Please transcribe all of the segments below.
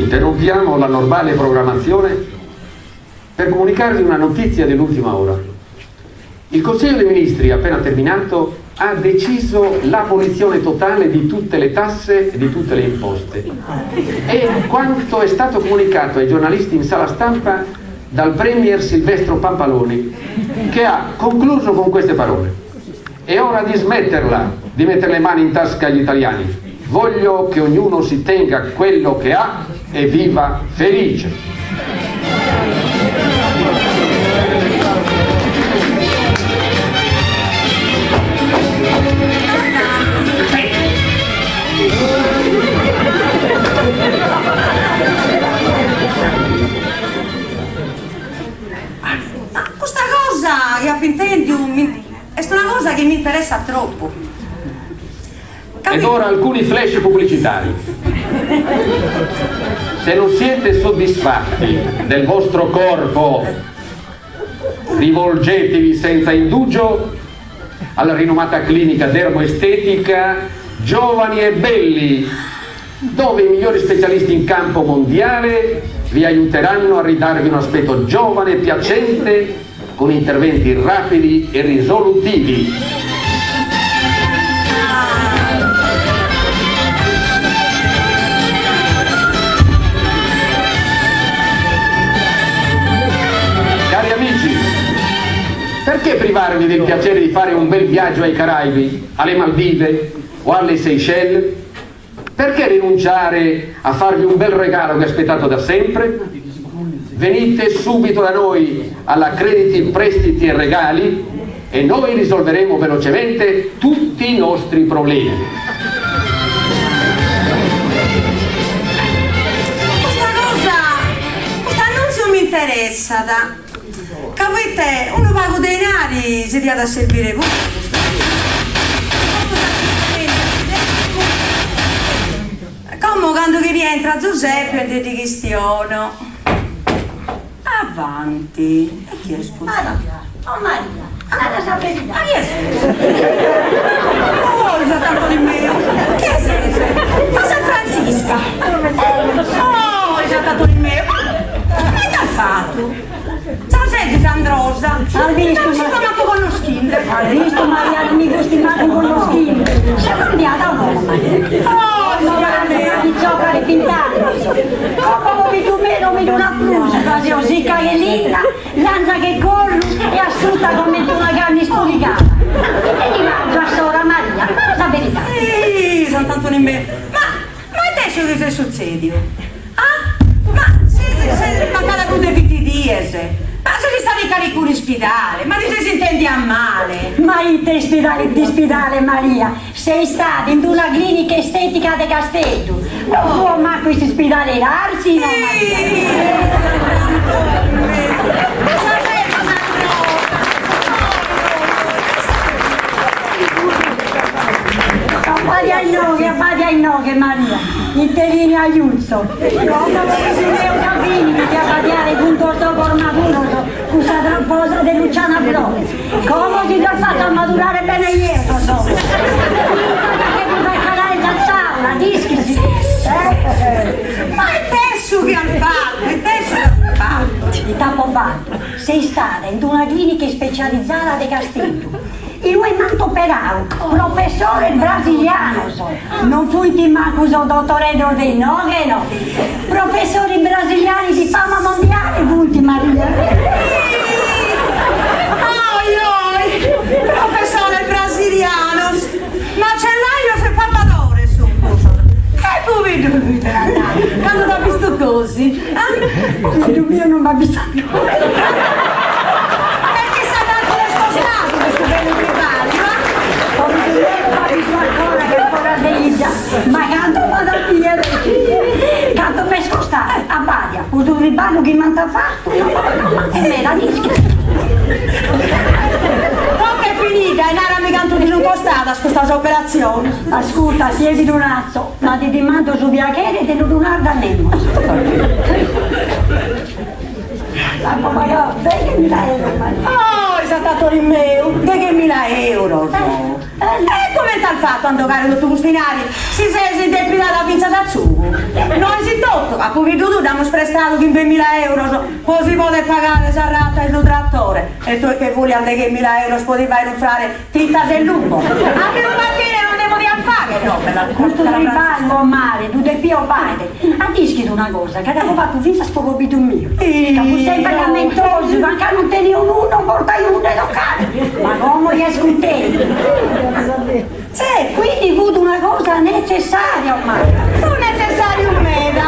Interrompiamo la normale programmazione per comunicarvi una notizia dell'ultima ora. Il Consiglio dei Ministri, appena terminato, ha deciso l'abolizione totale di tutte le tasse e di tutte le imposte. È quanto è stato comunicato ai giornalisti in sala stampa dal Premier Silvestro Pampaloni, che ha concluso con queste parole. È ora di smetterla di mettere le mani in tasca agli italiani. Voglio che ognuno si tenga quello che ha e viva felice. Ma custa cosa chi apu intendiu est una cosa chi m'interessat tropu. Ed ora alcuni flash pubblicitari. Se non siete soddisfatti del vostro corpo, rivolgetevi senza indugio alla rinomata clinica dermoestetica Giovani e Belli, dove i migliori specialisti in campo mondiale vi aiuteranno a ridarvi un aspetto giovane e piacente con interventi rapidi e risolutivi. Cari amici, perché privarvi del piacere di fare un bel viaggio ai Caraibi, alle Maldive o alle Seychelles? Perché rinunciare a farvi un bel regalo che aspettate da sempre? Venite subito da noi alla Crediti, Prestiti e Regali e noi risolveremo velocemente tutti i nostri problemi. Custa cosa, custu annùntziu mi interessat, ca poite unu pagu de 'inari si diat a serbire puru custa Como cando chi rientrat Zuseppe nde ddi chistiono. Avanti, e chi est custa? Maria, oh Maria, nara sa beridadi. Ma chi est custa? Oh, Sant'Antoni meu, chi est? Ma ses Frantzisca? Oh, Sant'Antoni meu, ma ite as fatu? Za sezis Androsa? As bistu, Non si so mancu connoschinde. As bistu Maria, non mi fusti mancu connoschinde. Ses cambiada o no, Maria? Oh, signora mea. Una picioca de bint'annos. Como pobiddu meu non mi donat prus, ca seo sicca che linna, lanza che corru e asciutta comente una canna ispuligada. Ite ti mangio a s'ora, Maria? Nara sa beridade. Ih, Sant'Antoni meu, ma ma ite est su chi s'est sutzediu? Ah? Ma si ses mancada prus de binti dies, ma ses istada in calicunu ispidale, ma ti ses intendia male. Ma ite ispidale ite ispidale Maria, seo istada in d'una clinica estetica de Casteddu, non fuo mancu in s'ispidale in Arsino Maria. Abbàdia inoghe, abbàdia inoghe Maria. Ite linea jutzo? Como pobiddu meu dda finit de abbadiare cun duos ogos maduros cussa tramposa de Luciana Flores. Como si ddos fatzo ammadurare bene jeo sos ogos. Fintzas a che ddi fai calare sa tzaula, dd'ischis? Ma it'est su chi as fatu? It'est su chi as fatu? It'apo fatu? Seo istada in d'una clinica ispecializada de Casteddu. Inue m'ant operau professores brasilianos, non fuint mancu sos dotoreddos de inoghe no, professori brasiliani di fama mondiale funt Maria. Oi oi, professores brasilianos, macellaios e papadores sunt cussos. E pobiddu meu ite at nau cando t'at bistu gosi, ah? Pobiddu miu non m'at bistu E chissà cantu est costadu custu bellu tribagliu, ah? Pobiddu meu m'at bistu ancora che foras de 'idda, ma cando m'at a bier cantu m'est costadu, abbadia, custu triballu chi m'ant fatu, no no mancu meda nd'ischis. Toca est finida e narami cantu ti sunt costadas custas operatziones. Ascurta, si ti ddu natzo, ma ti dimando su piaghere de no ddu narrer a nemos. L'apo pagadu deghemila euros, Maria. Oh, Sant'Antoni meu, deghemila euros! E comente as fatu a nd'ogare totu custu 'inari si ses indepidada fintzas a tzugu? Nois totu, a pobiddu tuu dd'amus prestadu chimbemila euros po si poder pagare sa rata 'e su tratore e tue che fùlias deghemila euros po ti fàere unfrare titas e lumbos. Àteru machine non nde podias fàghere, no, bella Custu triballu, o mare, ddu depio fàere. At ischidu una cosa, ca dd'apo fatu fintzas po pobiddu miu, ca fut semper lamentosu, ca ca non tenia unu non portai unu de tocare, ma como ja est cuntentu. Tzertu! Quindi fut una cosa netzessaria ormai. Fut netzessariu meda,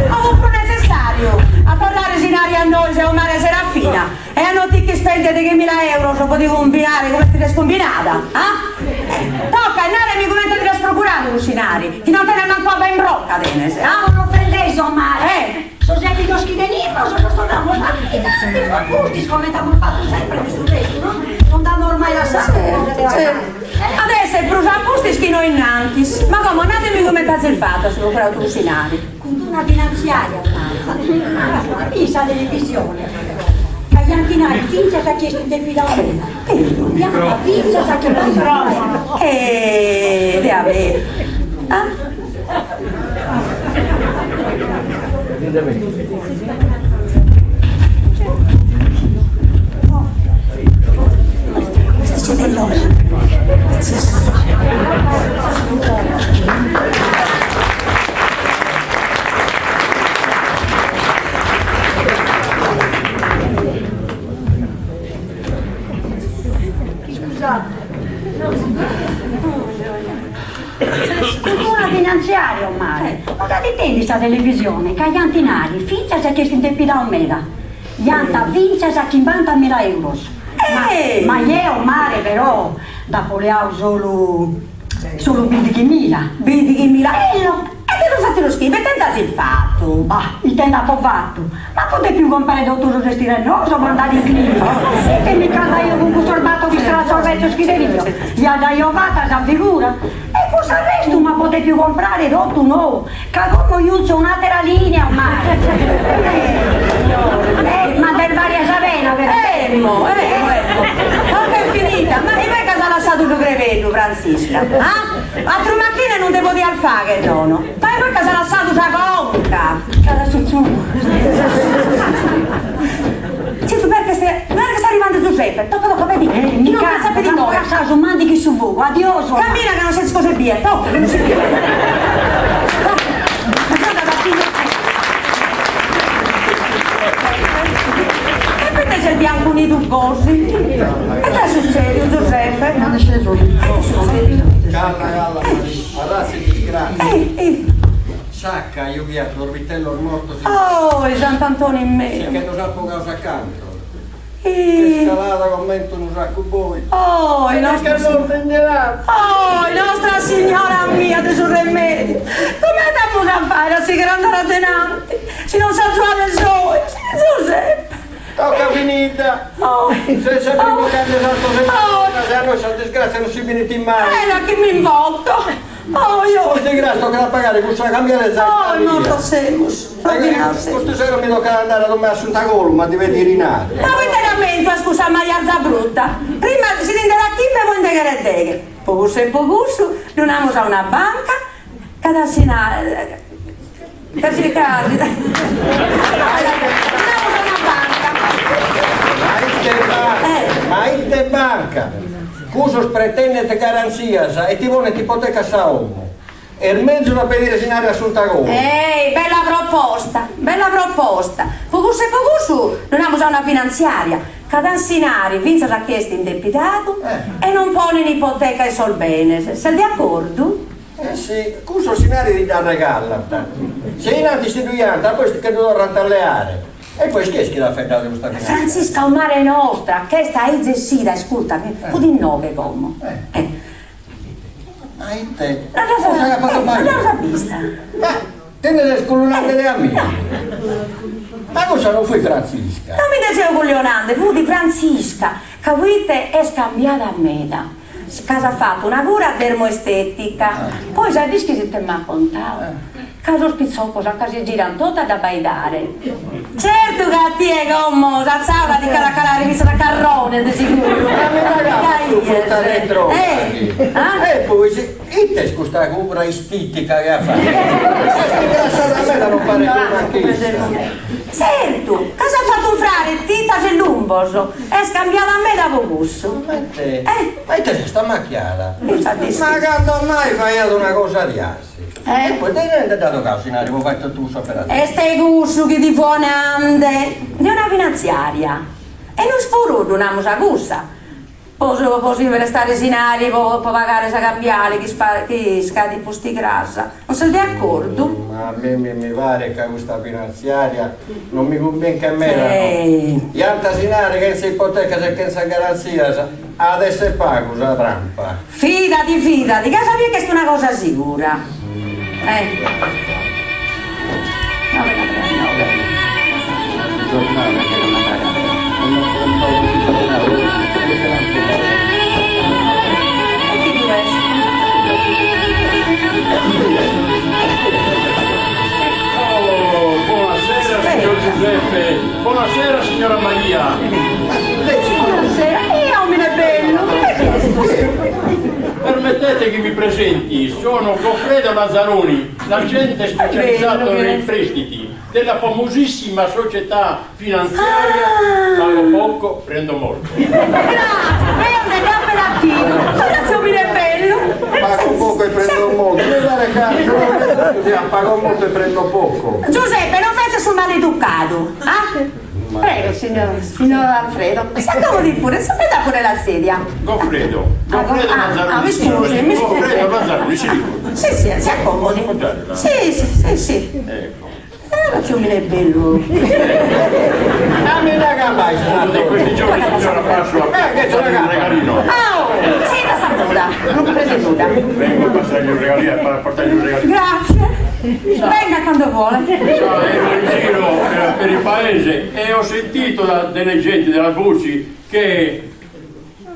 o fut prus netzessariu a torrare s'inari a nois e a 'omare Serafina e a no ti ch'ispendere deghemila euros po ti cumbinare comente ti ses cumbinada, ah? Toca e narami comente ti l'as procuradu cussu 'inari, chi non tenes mancu abba in brocca tenes, ah? Non ofendeis, o mare. Eh! Sos depidos chi tenimus los torramus a innantis o a pustis, comente amus fatu sempre de su restu, no? Non nd'amus mai lassadu cosa de pagare. At esser prus a pustis chi no innantis. Ma como nademi comente azis fatu a si procurare totu cussu 'inari. Cun d'una finantziaria mama in sa televisione ca iant nadu fintzas a chi est indepidau meda iant fintzas a chimbanta mila Eh de aberu ah. Cun d'una finantziaria o mare, no dd'at intendi sa televisione ca iant nadu fintzas chi est indepidau meda, iant fintzas a chimbantamila euros. Ma jeo mare però nd'apo leau solu Solu bindighimila. Bindighimila? Ello! E de sos ateros chimbe ite nd'azis fatu? Bah, ite nd'apo fatu? M'apo depiu comprare totu sos bestires noos po andare in clinica. Ite mi ch'andaio cun cussos bator istratzos betzos chi tenio? Ja dd'aio fata sa figura. E cun s'arrestu m'apo depiu comprare totu nou, ca como juzo un'atera linea o mare. Eh, ma nd'est valia sa pena però. Emmo, emmo, emmo. Toca est finita. Ma inue ch'as lassadu su crebeddu, Frantzisca? Ah? Atru machine non nde podias fagher, nono. Ma inue ch'as lassadu sa conca? C'at su tzugu. Tzitu, perché est, guarda che est arrivande Zuseppe. Toca, toca, vedi. Chi non pensat di noi. Lassau su mandigu in su fogu. Adiosu. Cammina ca non sezis cosa 'e bier. Toca, che non si biet. E perché s'est bianconidu gosi? E ite est sutzediu, Zuseppe? Ite est sutzediu? Calla, calla, arratza 'e disgràtzia. S'aca giughiat sos vitellos mortos in Oh, Sant'Antoni meu! Si che ddos at bogados a cantos. Ch'est calada comente unu saccu boidu. Oh, E mi ch'est morta ingelada. Oh, Nostra Signora mia de su Remediu! Comente amus a fàere a sighere a andare a denanti si non s'azuades 'ois, Zuseppe? Toca finida! Ses sempre invocande santos e madonnas e a nois sa disgràtzia non si finit mai. Ella chi m'invoco! Oh, io... Posti cras tocat a pagare cussa cambiale zai Oh, mortos semus, rovinados semus. Custu sero mi tocat a andare a domo 'e Assunta Columa a ddi pedire 'inari. Ma poite lamentu as cussa majarza bruta? Prima si ti nde dat chimbe poi nde cheret deghe. Po cussu e po cussu ddu namus a una banca ca si ca si ca ddu namus a una banca. Ma ite banca, ma ite banca! Cussos pretendent garantzias e ti ponent ipoteca sa 'omo. Est menzus a pedire s'inari a Assunta Columa. Ei, bella proposta, bella proposta. Po cussu e po cussu ddu namus a una finantziaria, ca dan s'inari fintzas a chie est indepidadu e non ponen ipoteca in sos benes. Ses de acordu? Eh si, cussos s'inari ti dd'arregallant. Si in antis ti ddu jant, a poi ti che ddu torrant a leare. E poi chie est chi l'at faeddadu custa finantziaria? Frantzisca, 'omare nostra, ch'est aizu essida, isculta, fut inoghe como. Eh. Ma ite? Non ddas as bista? Ma ti nde ses cullunande de a mie? Ma cussa non fuit Frantzisca. Non mi nde seo cullionande, fut Frantzisca, ca poite est cambiada meda, ca s'at fatu una cura dermoestetica, poi za dd'ischis ite m'at contau? Ca sos pitzocos a ca si girant totu a dd'abbaidare. Certu ca a tie como sa tzaula ti ch'at a calare fintzas a carrones de siguru. Ma mi nd'agato. portat retro. Eh, ah? E poi, ite est custa cubra istitica chi at fatu? Est ingrassada meda, non paret una chissa. Tzertu, ca s'at fatu unfrare titas e lumbos, est cambiada meda po cussu. Ma ite, ma ite s'est ammachiada? Ma cando mai faiat una cosa diasi? E poi de inue nde dd'at 'ogadu s'inari po fai totu cussa operatzioni? Est cussu chi ti fio nande, de una finantziaria. E nois puru ddu namus a cussa, po po si prestare s'inari po po pagare sa cambiale chi chi iscadit pusticras. Non ses de acordu? Ma a mimmi mi paret ca custa finantziaria non mi cumbinchet meda no. Jant s'inari chentza ipotecas e chentza garantzias, at esser pagu sa trampa. Fidadi, fidadi, ca as a bier ch'est una cosa sigura. Eh. Oh, buonasera signor Giuseppe, buonasera signora Maria. Buonasera, eh, omine bellu, Permettete che mi presenti, sono Goffredo Lazzaroni, l'agente specializzato nei prestiti della famosissima società finanziaria Pago poco, prendo molto. Grazie, eo nde dd'apo atidu. Grazie omine bellu. Pago poco e prendo molto. Mi pare ca sia pago molto e prendo poco. Giuseppe, non fetzas su maleducadu, ah? Prego, signor, signor Alfredo, s'accomodi pure, si metta pure la sedia. Goffredo, Goffredo ah, Lazzaroni. ah, mi scusi, mi scusi. Goffredo Lazzaroni, si ricorda. Sì, sì, si accomodi. Posso appoggiare? Sì, sì, sì, sì. Ecco. Eh, che omine bellu. Dammi una gamba, Uno di questi giorni, signora, passo a Eh, che c'è portargli un la gamba? regalino. Oh, sì, da saluda, non prende nulla. Vengo a passargli un regalino, a portargli un regalino. Grazie. Venga quando vuole. Ciao, ero in giro eh, per il paese e ho sentito da delle gente, della voci, che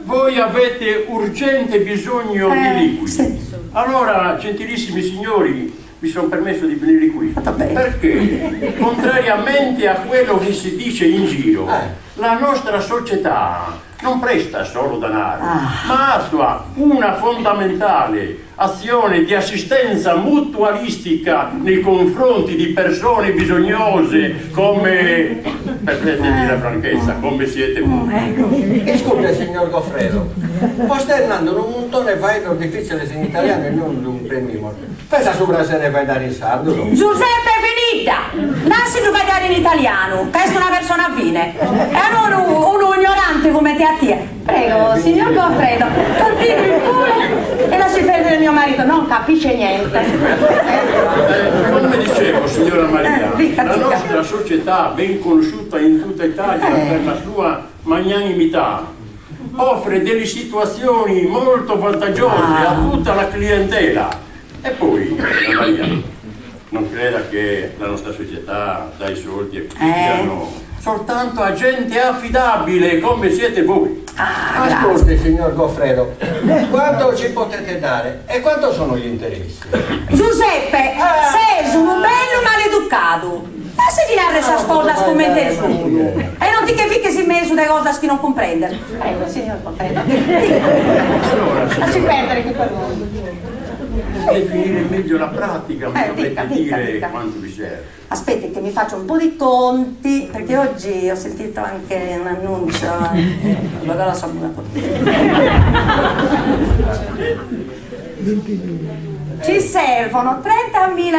voi avete urgente bisogno di Eh, liquidi. sì. Allora, gentilissimi signori, mi sono permesso di venire qui. Fatto bene. Perché, contrariamente a quello che si dice in giro, la nostra società non presta solo denaro, Ah. ma attua una fondamentale azione di assistenza mutualistica nei confronti di persone bisognose come, permettetemi la franchezza, come siete voi. Iscurte, signor Goffredo, vostè nande unu muntone 'e faeddos diffìtziles in italianu e nois ddu cumprendimus. Fetzat su prasere 'e faeddare in sardu. Giuseppe Finidda! Lassi ddu faeddare in italianu, ca est una persona fine e non unu ignorante comente a tie. Prego, signor Goffredo, continui pure e lasci perdere mio marito, non capisce niente. Eh, come dicevo, signora Maria, Eh, dica, la dica. nostra società, ben conosciuta in tutta Italia per la sua magnanimità, offre delle situazioni molto vantaggiose a tutta la clientela. E poi, signora Maria, non creda che la nostra società dà i soldi e siano soltanto a gente affidabile come siete voi. Ah, grazie. Ascolti, signor Goffredo, quanto ci potete dare e quanto sono gli interessi? Giuseppe, ses unu bellu maleducadu. Lassa ti narrer sas cosas comente sun. E non ti che ficches in mesu de cosas chi non cumprendes. Prego, signor Goffredo. Allora, Lasci signora, perdere chi per voi. per definire meglio la pratica mi Eh, dovete dica, dica, dire dica. quanto vi serve. Aspetti che mi faccio un po' di conti, perché oggi ho sentito anche un annuncio. Allora la so Ci servono 30.000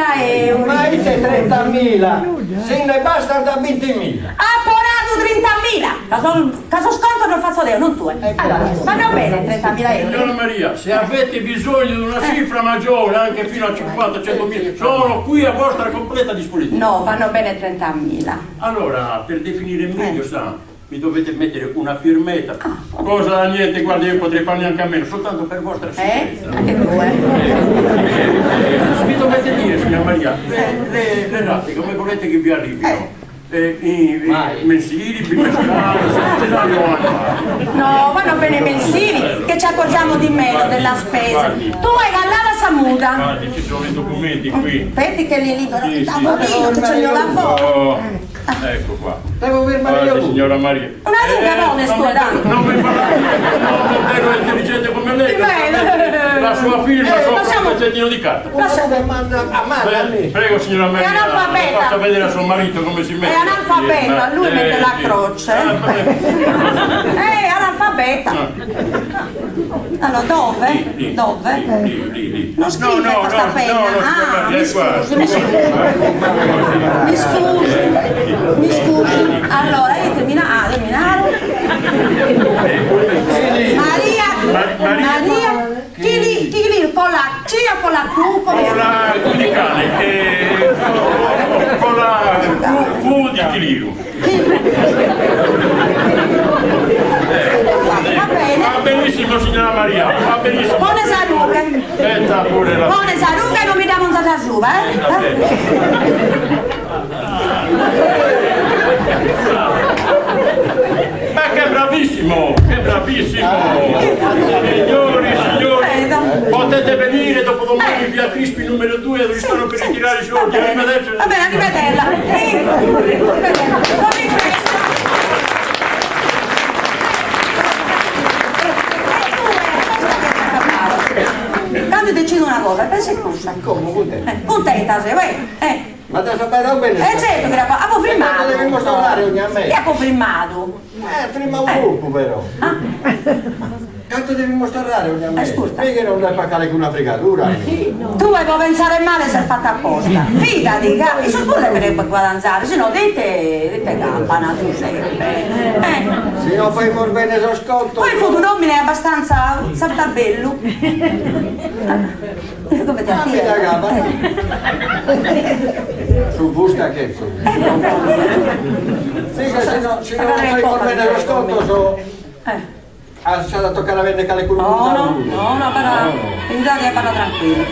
euro. Ma ite 30.000? Si nde bastant 20.000. Apo nadu 30.000! Ca sos, ca sos contos los fatzo deo, non tue. Allora, vanno bene 30.000 euro. Signora Maria, se avete bisogno di una cifra maggiore, anche fino a 50, 100.000, sono qui a vostra completa disposizione. No, vanno bene 30.000. Allora, per definire meglio, sa, mi dovete mettere una firmetta. Cosa da niente, guarda, io potrei farne anche a meno, soltanto per vostra Eh? sicurezza. Anche tu, eh? Eh, mi dovete dire, signora Maria, le, le, le rate come volete che vi arrivino? Eh, i, i mensili, bimestrali, settimanali o annuali? No, vanno bene i mensili, che ci accorgiamo di meno della spesa. Guardi. Tu hai gallata sa muda. Guardi, ci sono i documenti qui. Aspetti che li libero Sì, il sì. tavolino, che c'è il mio lavoro. Oh, ecco qua. Devo firmare io Guardi, pure. signora Maria. Una lunga Eh, non è non sua, mi- dai. Non mi parlate, no, modello intelligente. sua firma Eh, sopra un lasciamo- pezzettino di carta. Una rughe manna a mano a me. Prego signora Maria, È analfabeta. faccia vedere a suo marito come si mette. È analfabeta, lui mette la sì. croce. Ah, vabbè. Eh, analfabeta. Allora, dove? Lì, lì, Dove? Lì, lì, lì. Non scrive no, no, questa no, penna. No, no, Ah, signora Maria, mi è qua. scusi, mi scusi. Mi scusi, mi scusi. Allora, io termina, ah, terminare. Maria, Ma- Maria. Maria, chi lì, chi lì, con la C o con la Q? Come Con la Q di cane, eh, con la Q, Q di Chiliru. Va bene. Va benissimo signora Maria, va benissimo. Buone salute. Metta pure la... Buone salute e non mi dà monza suva, eh? Va bene. Ma che bravissimo, che bravissimo! Signori, signori, Vedo. potete venire dopodomani Eh. in via Crispi numero 2 al ristoro per Sì, ritirare i sì, soldi. Va bene, Arrivederci. Va bene, arrivederla. Sì, arrivederla. Torni presto. E tu, eh, questa che ti fa Quando decido una cosa, pensa e cosa. Come, contenta? Eh, contenta sei, uè, eh. Ma te sapete bene? Eh certo che era qua, avevo firmato. E devi mostrare ogni a me. Che avevo firmato? Eh, firma un gruppo però. Quanto devi mostrare ogni a me? Ah. Eh, scusa. Perché non devi pagare con una fregatura? Tu vuoi pensare male se è fatta apposta. Fidati, che io sono pure per guadagnare, se no dite, dite campana, Giuseppe. Eh. Se non fai for bene lo sconto. Poi fu un uomo è abbastanza saltabello. Eh, Come ti Ah, mi dà attira? gamba. Su busta che su. Sì, che se no, se non fai for bene lo sconto so. Eh. Ah, c'è da toccare a vendere cale con No, no, no, no, parla, in Italia parla tranquillo.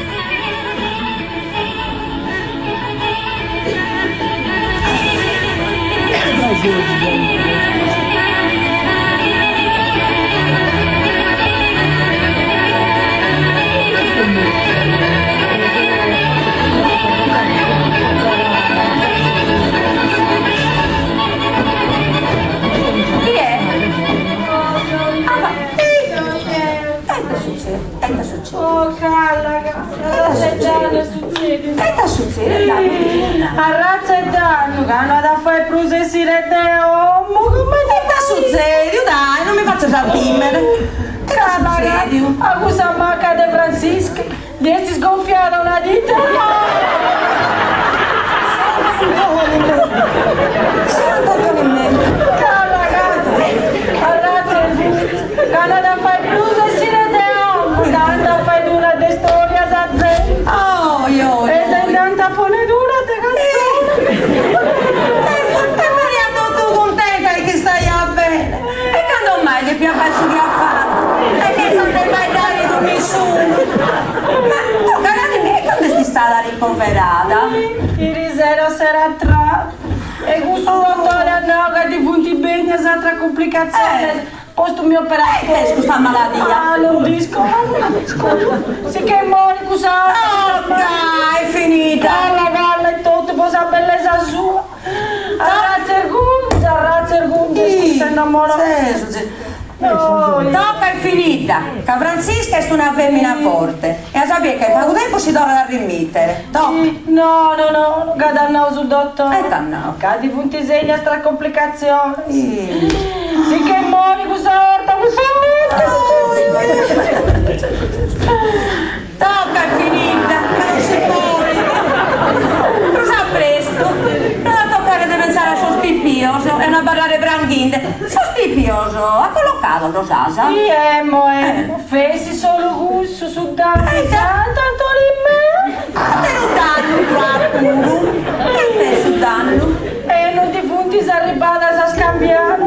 Chi è? Ah, ma... Eh, che succede? Eh, che succede? Oh, calla, calla, c'è già succede. Eh, che succede? Dai. A razza e danno, che hanno da fare prusessire te, uomo, come Che succede? Dai, non mi faccio saltimere. Che succede? A questa macca de Francisca, gli è sgonfiata una dita. Santa con me. Calla, calla, a razza e brutta, che hanno da fare prusessire te, uomo, che hanno da fare una de storia sa zero. Oh, io. E sei andata a dura te canzone. E Maria, tu, tu contenta che stai a bene. E quando mai ti più faccio che ha fatto? E che sono te mai dare con nessuno? Ma tu, cara mia, quando sei stata ricoverata? Ieri sera sera tra e questo dottore a no che ti funti bene altra complicazione. Eh. Posto mio operato. Eh, che è questa malattia? Ah, non disco, non disco. Sì che muore cosa? Oh, dai, è finita. Calla, calla e tutto, posa bellezza sua. A Razzergunza, a Razzergunza, Sì, si innamora. Sì, sì. No, Tocca è finita. Che Francisca è una femmina forte. E a sapere che poco tempo si dovrà rimettere. Tocca. No, no, no, che dannò sul dottore. Eh, dannò. Che ti funti segna stra complicazione. Sì. Sì che muori questa volta, questa Tocca è finita, che non si muore. Cosa presto? Non a toccare di pensare a sospipioso e non a parlare branghinde. Sospipioso, ha collocato lo sasa? Sì, emo, emo. Fesi solo gusto su danno. Eh, Tanto di me. A te lo danno qualcuno. E te su danno. E non ti funti s'arribata a scambiare.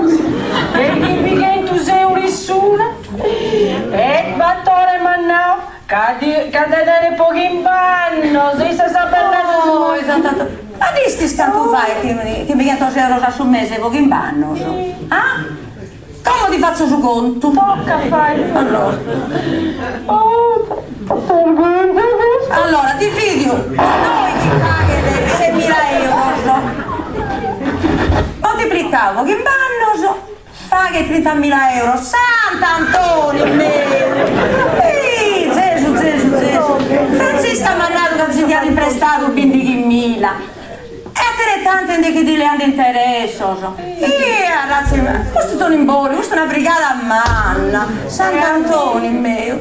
E chi mi che tu sei un rissuna. E battore mannao. Cadi, cadete pochi in bagno. Se sta bella Oh, esatto. Ma disti stanco fai che che mi chiedo se rosa su mese pochi in bagno? Ah? Come ti faccio su conto? Tocca fai. Allora. Oh, Allora, ti fidio, noi ti paghi 6.000 euro. Moltiplicavo che bannoso, paghi 30.000 euro. Sant'Antonio mio! Ehi, Gesù, Gesù! imprestadu bindighimila e ateretantu nde che ddi leant interessos. Ih, arratza 'e custu est un'imbòligu, custu est una frigada manna, Sant'Antoni meu.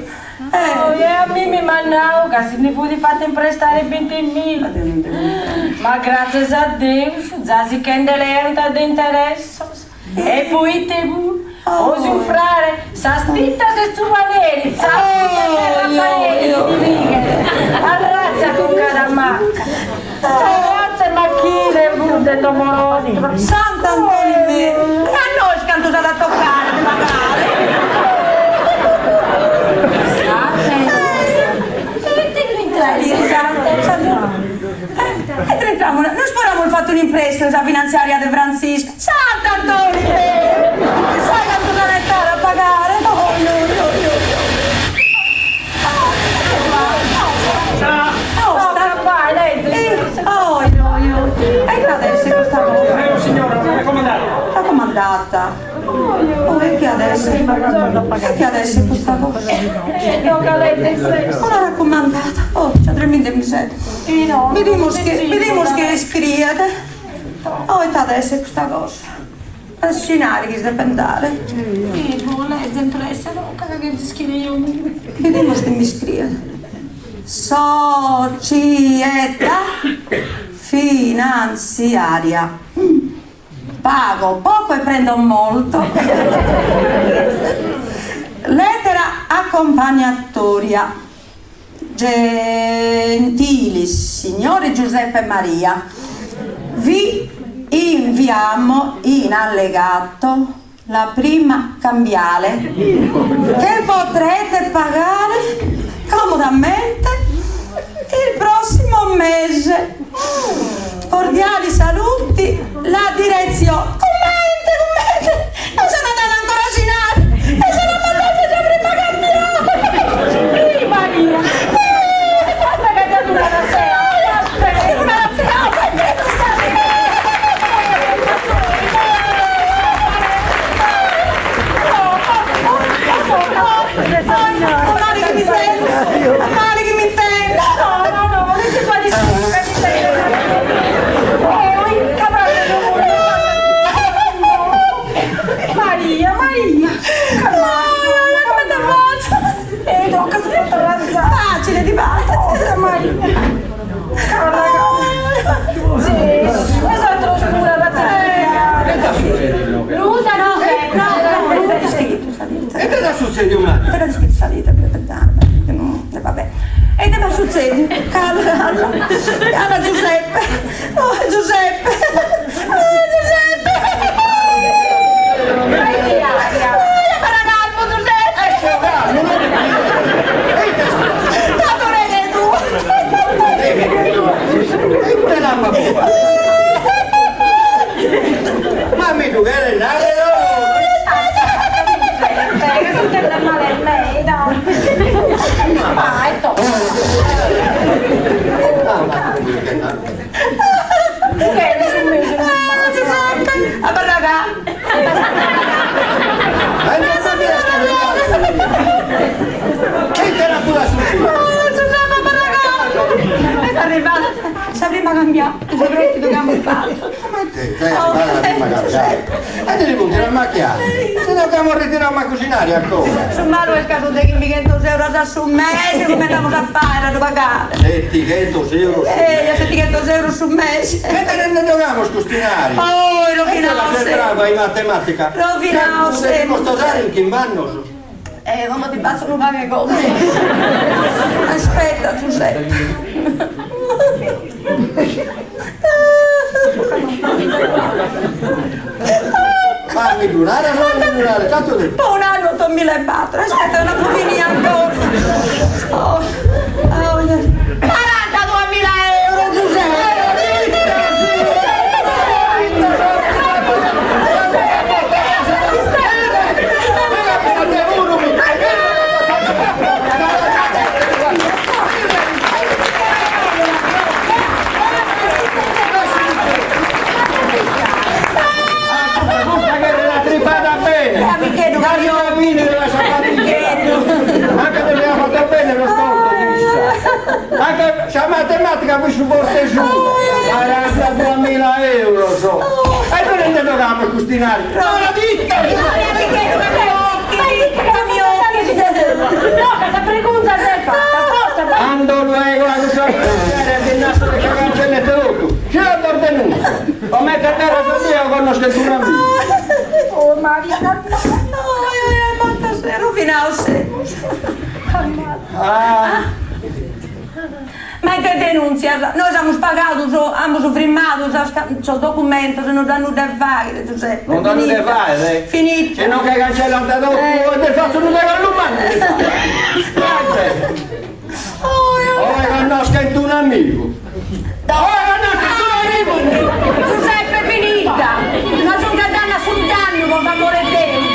Oh, e a mimi m'at nau ca si ndi fut fata imprestare bintimila. Ma gràtzias a Deus già si che nde leant de interessos. E poite puru, 'osi unfrare sas titas 'e su paneri, tzappu de terra paneri chi ti pighet, arratza concada macca. Arratza 'e machine fut de domo nostra. Sant'Antoni meu, e a nois cantu s'at a toccare de pagare? E trintramus, nois puru amus fatu un'imprestu in sa finantziaria de Frantziscu. Sant'Antoni meu! Sai cantu s'at a etare a pagare? Oi oi oi oi oi. Oi oi oi. E ite at essi custa cosa? Prego signora, una raccomandata. Raccomandata. Oh, e chi at essi? E chi at essi custa cosa? Una raccomandata. Oh, già treminde mi sento. Bidimus chi, bidimus chie iscriet. Oh, ite at essi custa cosa? Est s'inari chi si depent dare. Bidimus chi m'iscriet. Società finanziaria. Pago poco e prendo molto. Lettera accompagnatoria. Gentili signori Giuseppe e Maria, vi inviamo in allegato la prima cambiale che potrete pagare comodamente il prossimo mese. Cordiali saluti, la direzione. Comente, comente, non sono andata ancora a cenare e sono mandata sa prima cambiale. Ih Maria, basta ca ti una rassea, Una rassea, Male chi mi sento, male chi mi intendo. No, no, no, non ti fa di Poi, Maria, Maria, Come te faccio? E tocca si fa arranzare. Facile di parte. Maria. Sì, esatto, oscura da te. Lusa, no, No, no, no, scritto, salite. E cosa succede un attimo? Era scritto salite, e vabbè. E che succede? Cala, cala, cala Giuseppe. Oh, Giuseppe. Oh, Giuseppe. Oh, calmo, Giuseppe. Tanto reghe tu. E te la papà. Ma mi tu che andare Che succede male a me, no? Vai, to. Che Ah, Giuseppe. A barraga. Ma non mi riesco a Che te la pure su? Oh, Giuseppe, a barraga. È arrivata. Sa prima cambiare. Il prestito che abbiamo fatto. Ma te, stai arrivata la prima cambiare. E te li punti la macchina. Se dobbiamo ritirare una cucinaria ancora. Su malo è caso dei 500 euro a su mese, come andiamo a fare a pagare? 700 euro su Eh, 700 euro su mese. E te ne dobbiamo scustinare. Oh, E te la rovinao sei brava in matematica. Rovinao Se devo sposare in chimbanno. Come ti faccio non fare cose. Aspetta, Giuseppe. Fammi durare, fammi durare, tanto di... Un anno 2004, aspetta, non può finire ancora. Oh, oh, 42.000 euro, Giuseppe! Gusta che la tripata bene! Eh, mi chiedo, La vitamina della sapatina! Anche se abbiamo fatto bene lo sconto, chissà! Anche Sa matematica fit su forte suo. Barantaduamila euros. E de inde dogamus custu 'inari. Maladitta! No, ca sa pregunta s'est fatta apposta. Ando luego a cussa finanziaria chi nasso de che cancellet totu. Si no ddos denunzio. Comente naro sa mia connoschent un'amigu. Oh Maria Carmela. Oi oi oi ma ite rovinados semus. Ah. Ma ite denùntzias? Nois amus pagadu so, amus frimmadu sas sos documentos e non nd'at nudda 'e fàghere, Giuseppe. Non nd'at nudda 'e fàghere? Finita. Si non che cancellant totu e ddis fatzo unu regallu mannu ddis fatzo. Grazie. Oe connoschent un'amigu. Oe connoschent un'amigu. Giuseppe, finita. No agiungas dannu a su dannu, pro s'amore 'e Deus.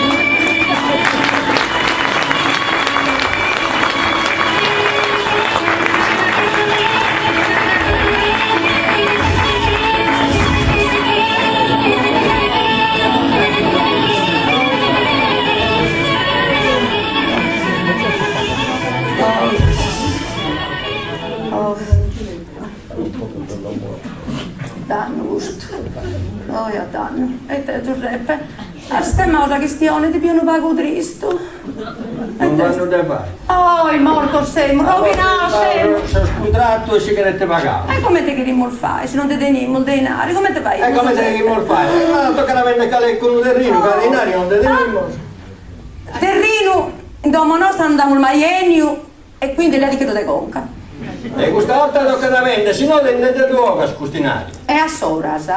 Dannu custu. Oi a dannu. E te Giuseppe, Sistemau sa chistione, ti bio unu pagu tristu. Non b'at nudda 'e fai. Oi, mortos semus, rovinados semus. Sos cuntratos e si cherent pagados. E comente cherimus fai, si non nde tenimus de 'inari, comente faimus? E comente cherimus fai? At a toccare a bender calencunu terrinu, ca de 'inari non nde tenimus. Terrinu in domo nostra non nd'amus mai 'enniu e quindi leadicheddu de conca. E custa 'orta tocat a bender, si no de inde ddu 'ogas custu 'inari. E a s'oras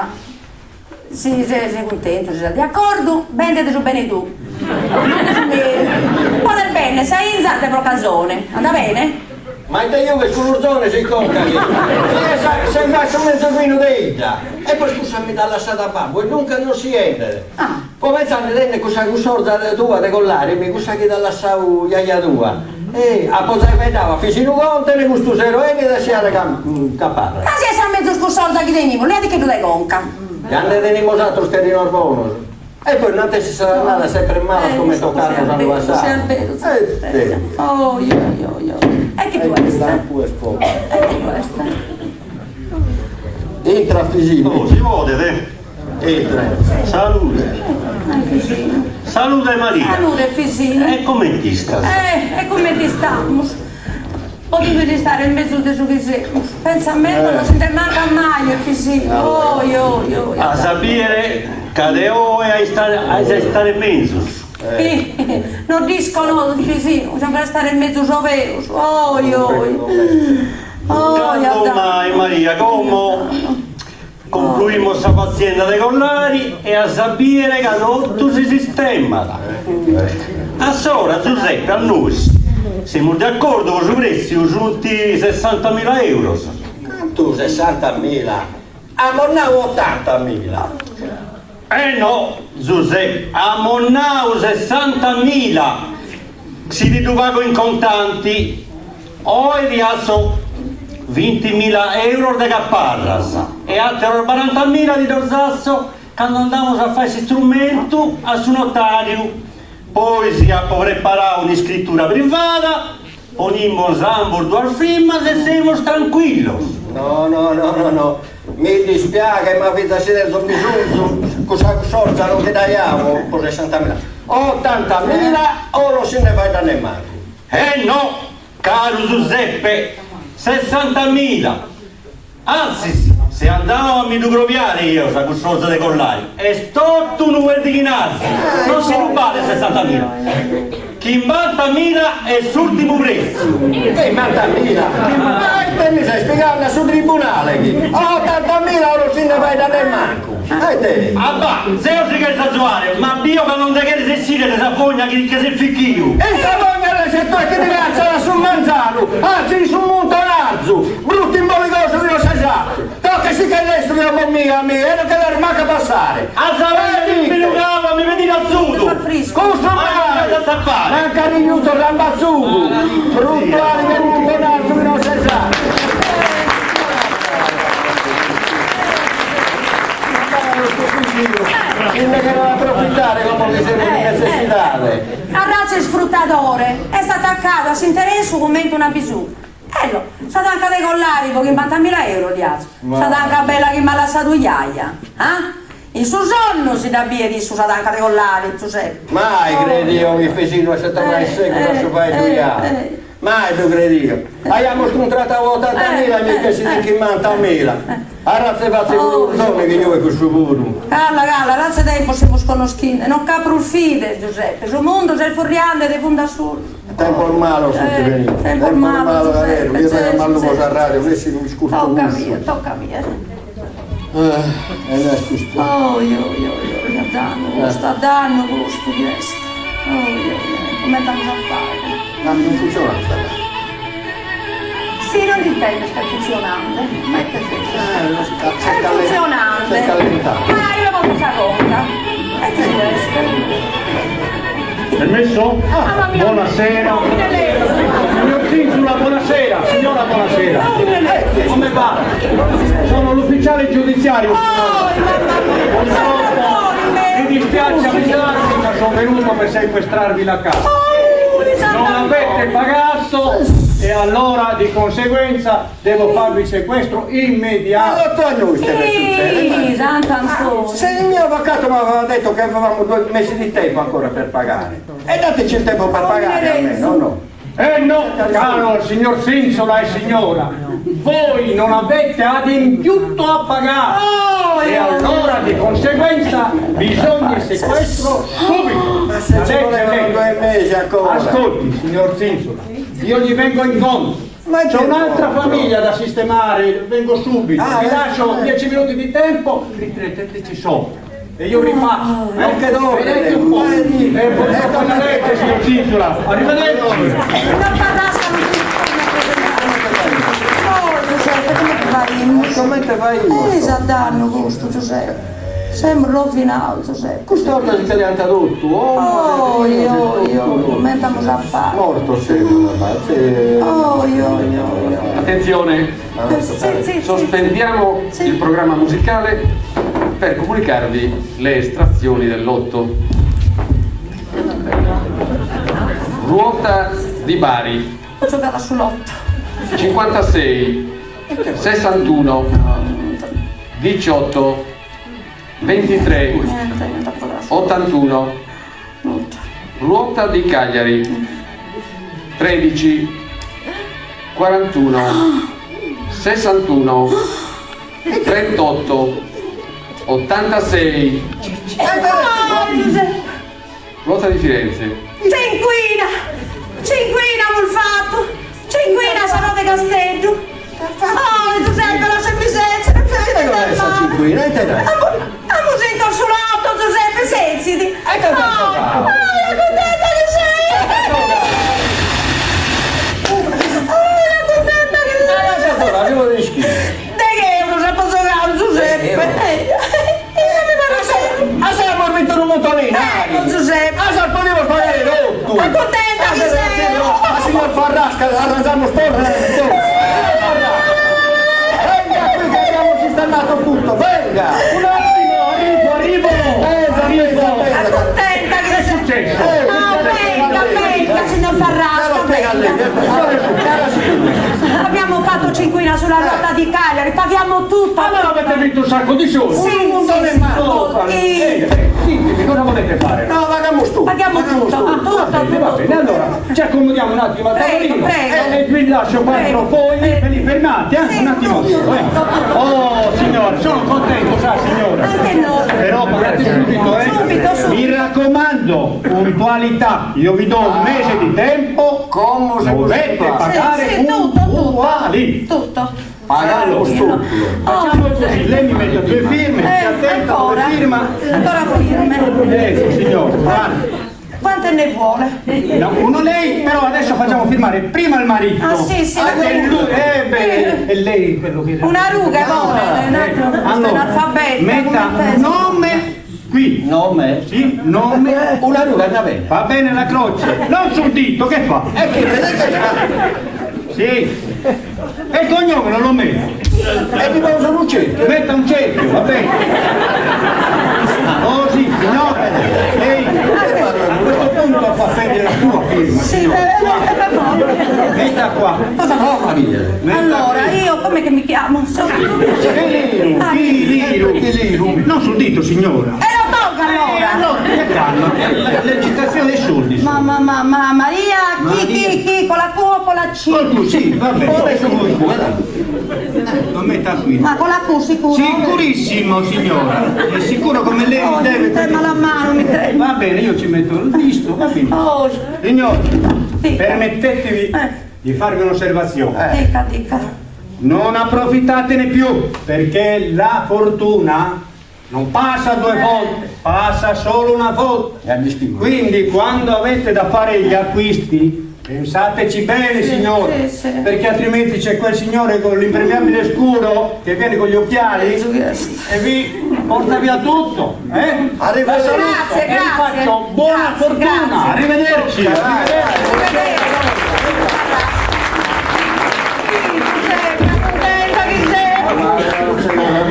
Si ses cuntentu, si ses de acordu, bendet su bene tuu, non su meu. Podes bender sa 'inza de Procasone, andat bene? Ma ite giughes culurzones in conca chi est s'est su menzus binu de 'idda? E poi cussa mi dd'at lassada babbu e duncas non si 'endet. Fua pensande de 'ender cussa cussorza tua de Collari, mi cussa chi t'at lassau jaja tua. E apo zai faeddau a Fisinu Contene custu sero 'enit e si at caparra. Ma si est sa mezus cussorza chi tenimus, leadicheddu de conca. Ja nde tenimus atrus terrinos bonos. E poi no ant essi sas annadas sempre malas comente ocannu s'annu passau. E Oi oi oi oi. E chi ddu est? E chi ddu est? Intra Fisinu. Oh, si podet, eh? Entra. Salude. Salude Maria. Salude Fisinu. E comente istas? Eh, e comente istamus? Podimus istare mezus de su chi semus. Pensamentos non si nde mancat mai, eh, Fisinu. Oi, oi, oi. As a bìere ca de oe ais a istare mezus. No dd'isco no, Fisinu, si amus a istare mezus o peus. Oi, oi. Oi, Cando mai, Maria, como Concluimos sa fatzienda de Collari e as a bìere ca totu si sistemat. A s'ora, Zuseppe, a nois semus de acordu pro su prètziu, sunt sessantamila euros. Cantu sessantamila? Amos nau otantamila. Eh no, Zuseppe, amos nau sessantamila, si ti ddu pago in contanti, oe ti 'asso bintimila euros de caparras e ateros barantamila ti ddos 'asso cando andamus a fai s'istrumentu a su notariu, poi si apo preparau un'iscritura privada, Ponimos ambos duas firmas e semus tranquillos. No, no, no, no, no. Mi dispiaghet, ma fintzas si tenzo bisonzu, cussa cussorza non ti dda jao po sessantamila. Otantamila o non si nde faeddat nemmancu. Eh no, caru Zuseppe, sessantamila. Antzis, seu andau a mi ddu probiare eo sa cussorza de Collari, est totu unu perdighinarzu, non si ddu balet sessantamila. Chimbantamila est s'urtimu pretziu. Chimbantamila? Ma ite mi ses pigande a su tribunale chi? Otantamila o non si nde faeddat nemmancu. A ite? Abà, zeo si cherzo azuare, ma bio ca non nde cheres essire de sa fogna chi che ses fichiu. In sa fogna de ses tue chi ti catzat a su manzanu, antzis in su muntonarzu! Bruttu imboligosu chi non ses atru! Tocca si che lestru de domo mia a mie e non che ddas mancu a passare! A sa vena mi lu cavo a mi pedire azudu! Custu mai! Mancari giuto rambatzudu! Bruttu arigu e muntonarzu chi non ses atru! Si nde cheret aprofitare como chi semus in netzessidade! Arratza 'e isfrutadore! Est atacadu a s'interessu comente un'abisù! Ello, sa tanca de Collari po chimbantamila euro ddi atzo. Sa tanca bella chi m'at lassadu jaja. Ah? In su sonnu si dda biet issu sa tanca de Collari, Giuseppe. Mai credio chi Efesinu esset torrau in segus a su faeddu jaru. Mai ddu credio. Aiamus cuntratau otantamila e mi ch'essit in chimbantamila. Arratze fatze culurzones chi giuet cussu puru. Calla, calla, arratze tempus semus connoschinde, non c'at prus fide, Giuseppe, su mundu s'est furriande de fundu a susu. Tempos malos sunt beninde. Tempos malos, Giuseppe. Giuseppe, Io m'allugo sa radio, nessi no iscurto Tocca cussu. mia, tocca mia. Eh, e no est custu. Oi, oi, oi, oi, a dannu custu, a dannu custu chi est. Oi, oi, oi, comente amus a fagher? Ma non funtzionat custa radio. Si non dd'intendes ch'est funtzionande, ma ite est funtzionande. Ma io ponzo sa conca. E chi est? Permesso? Buonasera. Signor Zinzula, buonasera. Signora, buonasera. Come va? Sono l'ufficiale giudiziario. Purtroppo mi dispiace avvisarvi, ma sono venuto per sequestrarvi la casa. Non avete pagato e allora di conseguenza devo farvi il sequestro immediato. Ma a noi che succede? Sant'Antonio. Se il mio avvocato mi aveva detto che avevamo due mesi di tempo ancora per pagare. E dateci il tempo per pagare almeno, no? Eh no, caro signor Zinzola e signora, voi non avete adempiuto a pagare e allora di conseguenza bisogna il sequestro subito. Ma se La ci legge volevano è due mesi ancora. Ascolti, signor Zinzola, io gli vengo incontro. Ma C'è che un'altra incontro? famiglia da sistemare, vengo subito. Ah, Vi eh, lascio eh. dieci minuti di tempo, rifletteteci sopra. E io ripasso. Ma che dove? Vedete un po'. Ma è di- E buona legge, signor Zinzola. Arrivederci. Signor Farrasca non si Oh Giuseppe, come fai? Come te fai? Eh, a danno questo Giuseppe. Sembra rovinato Giuseppe. Questo ordine che li hanno tutto. Oh, io, io, come stiamo a fare? Morto sembra, ma sì. Oh, io, io, io. Attenzione, Sì, sì, sì. sospendiamo Sì. il programma musicale per comunicarvi le estrazioni del lotto. Ruota di Bari, Ho giocato sull'otto. 56, 61, 18, 23, Niente, niente, ho giocato su. 81. Niente. Ruota di Cagliari, 13, 41, 61, 38, 86. Oh, Giuseppe. Ruota di Firenze, Cinquina! Cinquina fatto! Cinquina sono di Castello! Oh, Giuseppe, la semplicenza! Che cos'è sta cinquina? E te dai? Amo sento sull'auto, Giuseppe, sensiti! E che Oh, cazzo fa? oh, è contenta che sei! Oh, è contenta che sei! Allora, arrivo di schifo. De che euro si è giocato, Giuseppe? Euro. Eh, io mi pare sempre... Ah, se abbiamo vinto un motorino! Ecco, Giuseppe! Ah, se potevo sbagliare tutto! Ma contenta che sei! Ma signor Farrasca, arrangiamo storno! Venga qui che abbiamo sistemato tutto, venga! Un attimo, arrivo, arrivo! Pensa, Arrivo! pensa, Ma pensa! contenta che Che è sei! successo? Eh, Oh, venga, venga, signor Te lo Farrasca, spiega lei, venga. Abbiamo fatto cinquina sulla ruota di Cagliari, paghiamo tutto. Allora avete vinto un sacco di soldi! Sì, un montone sì, in mano. Oh, sì. eh, eh, ditemi, cosa volete fare? No, paghiamo tutto! Paghiamo tutto, tutto, Va bene, va tutto. bene, allora ci accomodiamo un attimo al Prego, tavolino prego. e vi lascio quattro Prego. fogli, ve li fermate, eh? Sì, un attimo tutto, solo, eh. tutto, tutto. Oh signora, sono contento, sa signora. Anche noi. Però pagate subito, eh. Subito, subito. Mi raccomando, puntualità. Io vi do un mese di tempo. Come se Dovete fosse pagare Sì, sì, tutto, tutto. puntuali. Tutto. Paghiamo tutto! Facciamo così, lei mi mette due firme, Eh, si attenta ancora, dove firma. ancora firme. Ecco signora, guarda. Quante ne vuole? No, uno lei, però adesso facciamo firmare prima il marito. Ah, sì, sì, Ah, la- e lui, eh, beh, è lei quello che... Una ruga vuole, un altro, Eh, allora, un alfabeto. Metta come te. nome qui. Nome? Sì, nome. Una ruga va bene! Va bene la croce. Non sul dito, che fa? E che vedete che Sì. E il cognome non lo metto. E ti poso un cerchio! Metta un cerchio, va bene. Così, signora. Lei a questo punto. Appunto qua fede la sua firma, Sì, signora. per favore. Metta qua. Cosa No, Maria. Allora, io come che mi chiamo? Sono... Chiliru, Ah. Chiliru. Non sul dito, signora. E lo tolga allora! Allora, che calma, l'agitazione dei soldi. Ma, ma, ma, ma, Maria, chi, Maria. chi, chi, con la Q o con la C? Col Q, sì, va bene. Adesso voi, guarda. Lo metta qui. Ma con la Q sicuro? Sicurissimo, signora. È sicuro come lei Oh, deve. mi trema la mano, mi trema. Va bene, io ci metto il visto, va bene. Oh, Signori, Dica. permettetevi Eh. di farvi un'osservazione. dica, dica. Non approfittatene più, perché la fortuna non passa due volte, passa solo una volta. E agli stimoli. Quindi quando avete da fare gli acquisti, pensateci bene, signore, sì, sì. perché altrimenti c'è quel signore con l'impermeabile scuro che viene con gli occhiali e vi porta via tutto. Eh? Arrivederci. La saluto Grazie, e vi grazie. faccio buona Grazie, fortuna. grazie. Arrivederci. Contenta che sei!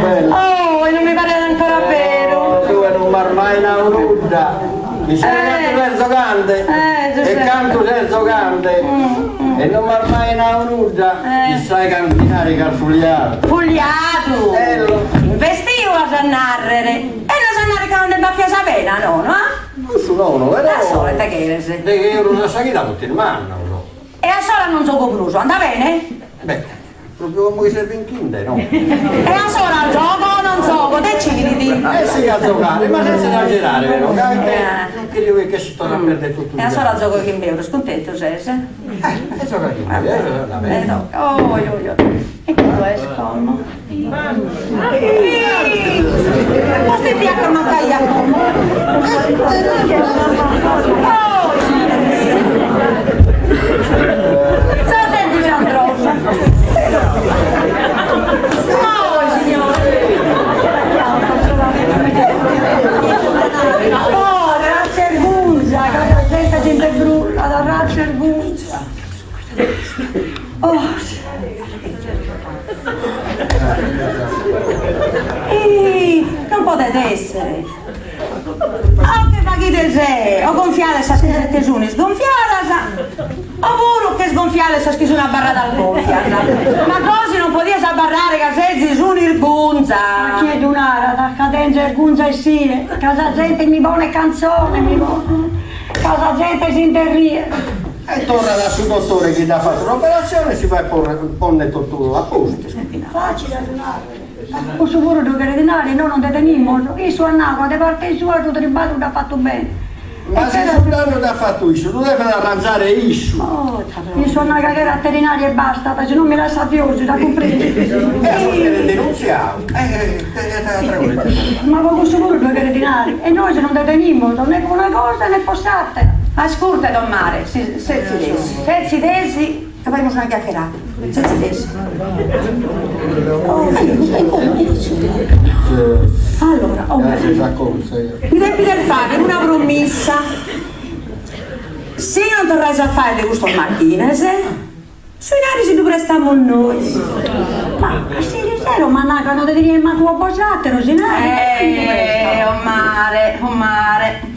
Bella. Oh, e non mi pare ancora vero! Tu non mi mai na nulla. Mi sei Eh. dato verso grande Eh, e Giuseppe. canto verso grande e non mi mai na nulla. Eh. Mi sai cantinare calfugliato. Fugliato! Bello. Investiu a sannarrere! E non sannare che non ne baffia sapena, no, no? Questo no, no, però. La solita che eres. De che ero una saghita tutti in mano, no. E a sola non gioco bruso, anda bene? Beh, proprio come serve in kinder, no? E a sola gioco o non gioco, deciditi! Eh sì, a giocare, ma senza esagerare, vero? Che Eh. Non credo che si torna a perdere tutto E a sola gioco che in euro, scontento sei? Eh, gioca chi? Va Eh, bene. no. Oh, oh, oh. E che è scomo? Posto in bianco non caglia come. Oh, signore mio. Ciao, senti, Sandro. Oh, signore. Oh, razza ergunza, che la gente gente brutta, la razza ergunza. Oh, sì. Ih, non potete essere. O che faghite se, o gonfiate sa che sono sgonfiate, oppure che sgonfiate sa che sono abbarrate al gonfia. Ma così non potete abbarrare che se sono il gunza. Ma chi è d'un'ara, da cadenza ergunza e sire, casa gente mi pone canzone, mi pone. Casa gente si interrie. E torna da su dottore che gli ha fatto un'operazione e si va a porre, ponne tutto a posto. Facile adunare. Questo pure due credinali, noi non detenimmo. Io su Annaco, da parte sua, tu tribato l'ha fatto bene. Ma se il danno ti ha fatto issu, tu devi arrangiare issu. Oh, Io sono una caghiera veterinaria e basta, se non mi lascia fiosi, da comprendere. E allora te ne denunziamo. Eh, Ma con questo pure due credinali. E noi se non detenimmo, non è una cosa né fossate. Ascolta, Don Mare, se se si desi, se si desi, che poi una chiacchierata. Se si desi. Oh, Allora, oh, mi devi del fare una promessa. Se non torrai a fare di questo macchine, se sui nari si tu prestiamo noi. Ma sì, zero, ma naca non detenire manco a bosate, non si Oh mare, oh mare.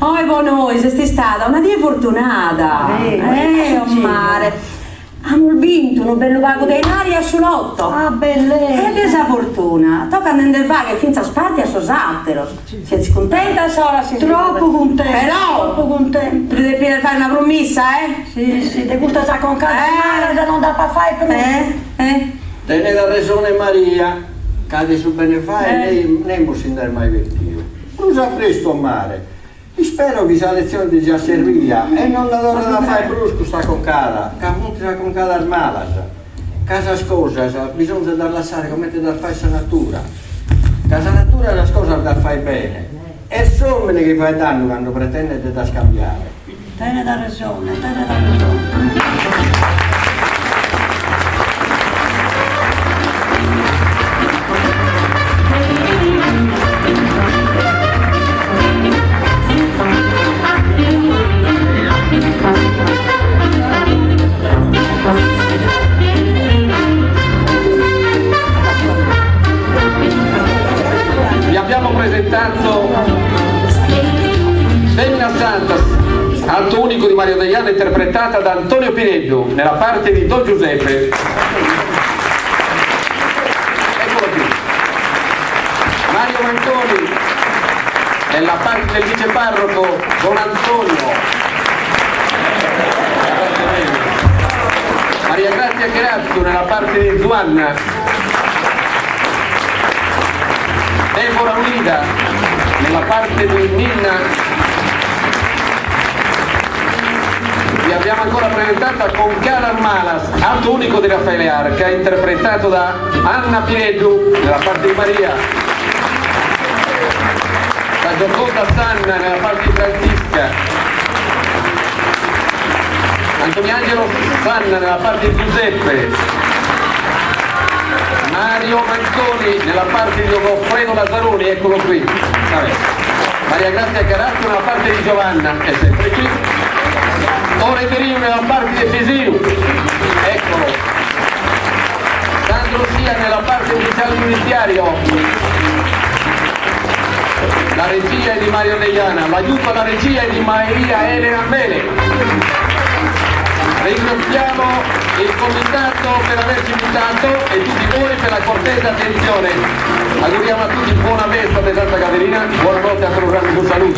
Oh, e con noi, sei stata una die fortunata. Eh, Oh mare. Abbiamo vinto un bello pago dei nari a sulotto. Ah, belle. E che sa fortuna, tocca andare va che finza sparti a sosatteros. Siete contenta sola? Si Troppo contenta. Però, Troppo contenta. tu devi fare una promessa, eh? Sì, sì, te gusta sa con calma, Eh. se non da pa fai per Eh? Eh? Tenete ragione Maria, cade su bene fai, lei non si andrà mai vertio. Usa presto a mare. Spero che la lezione ti sia servita e non la donna da fare brusco sta concada, che appunto la concada smalasa. Casa scosa, bisogna da lasciare come te da fare sa natura. Casa natura la scosa da fai bene. E sommene che fai danno quando pretende da scambiare. Tene da ragione, tene da ragione. Vi abbiamo presentato Femina Santas. interpretata da Antonio Pireddu nella parte di Don Giuseppe. Eccolo qui. Mario Manconi nella parte del viceparroco Don Antonio. Maria Grazia Cherazzo nella parte di Zuanna. Deborah Unida nella parte di Ninna. Vi abbiamo ancora presentata con Calar Malas, atto unico di Raffaele Arca, interpretato da Anna Pireddu nella parte di Maria. Da Gioconda Sanna nella parte di Francisca. Antoniangelo Sanna nella parte di Giuseppe. Mario Manconi nella parte di Goffredo Lazzaroni, eccolo qui. Vabbè. Maria Grazia Carazzo nella parte di Giovanna, è sempre qui. Tore Berino nella parte di Efesino, eccolo. Sandro Sia nella parte ufficiale giudiziario. La regia è di Mario Deiana, l'aiuto alla regia è di Maria Elena Mele. Ringraziamo il comitato per averci invitato e tutti voi per la cortese attenzione. Auguriamo a tutti buona festa di Santa Caterina, buonanotte a un grande saluto.